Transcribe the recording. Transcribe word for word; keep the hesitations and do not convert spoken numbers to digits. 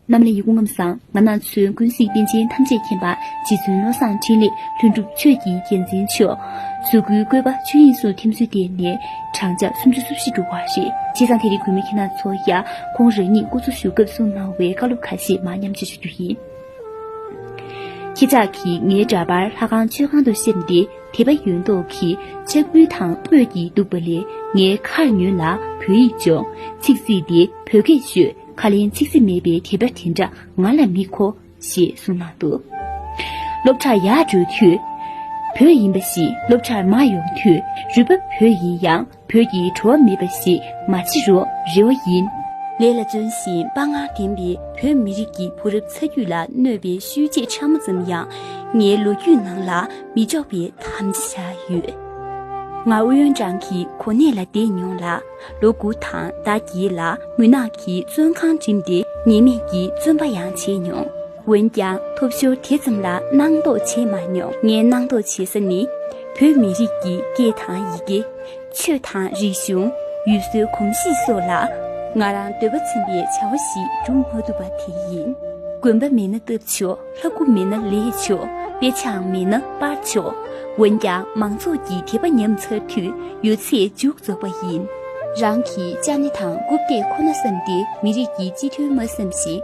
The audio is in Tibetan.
རྣམ་པ་ལྷན་རྒྱས་སྐུ་ཁམས་བཟང་། ང་རང་ཚོའི་ཀུན་གཟིགས་པཎ་ཆེན་ཐམས་ཅད་མཁྱེན་པ་རྗེ་བཙུན་བློ་བཟང་འཕྲིན་ལས་ལྷུན་གྲུབ་ཆོས་ཀྱི་རྒྱལ་མཚན་མཆོག་གཟུགས་སྐུའི་བཀོད་པ་ཆོས་དབྱིངས་སུ་ཐིམ་ཚུལ་དེ་ནས་བགྲང་བྱ་སུམ་ཅུ་སོ་བཞི་འགྲོ་བ་རེད། བྱས་ཙང་དེ་རིང་གུས་མོས་ཁྱེད་རང་ཚོར་ཡང་ཁོང་རང་ཉིད་སྐུ་འཚོ་བཞུགས་སྐབས་གསུངས་གནང་བའི་བཀའ་སློབ་ཁ་ཤས་མར་མཉམ་སྤྱོད་ཞུ་རྒྱུ་ཡིན། ཁྱེད་ཅག་གིས་ངའི་འདྲ་པར་ལྷ་ཁང་མཆོད་ཁང་དུ་བཤམས་ཏེ། དད་པ་ཡོད་མདོག་གིས་ཕྱག་འབུལ་དང་སྤོས་ཀྱིས་བདུག་པ་ལས། ངའི་ཁར་ཉོན་ལ་བོད་ཡིག་སྦྱོངས། ཚིག་རྩིས་དེ་བོད་སྐད་ཤོད། ཁ་ལན་ཚིག་རྩིས་མེད་པའི་དད་པ་དེ་འདྲ་ང་ལ་མི་མཁོ། ཞེས་གསུངས་གནང་འདུག་སློབ་གྲྭར་ཡར་འགྲོ་དུས་བོད་ཡིན་པ་ཞིག་སློབ་གྲྭར་མར་ཡོང་དུས་རུས་པ་བོད་ཡིན་ཡང་། བོད་ཀྱི་བྲོ་བ་མེད་པ་ཞིག་མ་བྱེད་རོགས། རེ་བ་ཡིན། ལས་ལ་བརྩོན་ཞིང་དཔའ་ངར་ལྡན་པའི་བོད་མི་རིགས་ཀྱི་བུ་རབས་ཚ་རྒྱུད་ལ་གནོད་པའི་ཤུལ་རྗེས་ཕྲ་མོ་ཙམ་ཡང་ངའི་ལོ་རྒྱུས་ནང་ལ་མི་འཇོག་པའི་དམ་བཅའ་བཞག་ཡོད། ང་ཨུ་ཡོན་ཀྲང་གི་གོ་གནས་ལ་བསྡད་མྱོང་ལ། ལོ་དགུ་དང་ཟླ་བརྒྱད་ལ་མུན་ནག་གི་བཙོན་ཁང་འགྲིམས་ཏེ་ཉེས་མེད་ཀྱི་བཙོན་པ་ཡང་བྱས་མྱོང་། འོན་ཀྱང་ཐོབ་ཤོར་དེ་ཙམ་ལ་སྣང་དོགས་བྱས་མ་མྱོང་། ངས་སྣང་དོགས་བྱེད་ས་ནི་བོད་མི་རིགས་ཀྱི་སྐད་དང་ཡི་གེ། ཆོས་དང་རིག་གཞུང་། ཡུལ་སྲོལ་གོམས་གཤིས་སོགས་ལ་ང་རང་འདོད་པ་ཚིམ་པའི་བྱ་བ་ཞིག་སྒྲུབ་མ་ཐུབ་པ་དེ་ཡིན། དགོན་པ་མེད་ན་བཏབ་ཆོག་ལྷ་སྐུ་མེད་ན་ལས་ཆོག་དཔེ་ཆའང་མེད་ན་པར་ཆོག་འོན་ཀྱང་མང་ཚོགས་ཀྱི་དད་པ་ཉམས་ཚར་དུས་ཡོད་ཚད་མཇུག་རྫོགས་པ་ཡིན། རང་གི་ཅ་ནེ་དང་རྐུབ་སྟེགས་ཁོ་ན་བསམ་སྟེ་མི་རིགས་ཀྱི་སྤྱི་དོན་མ་བསམ་ཞིང་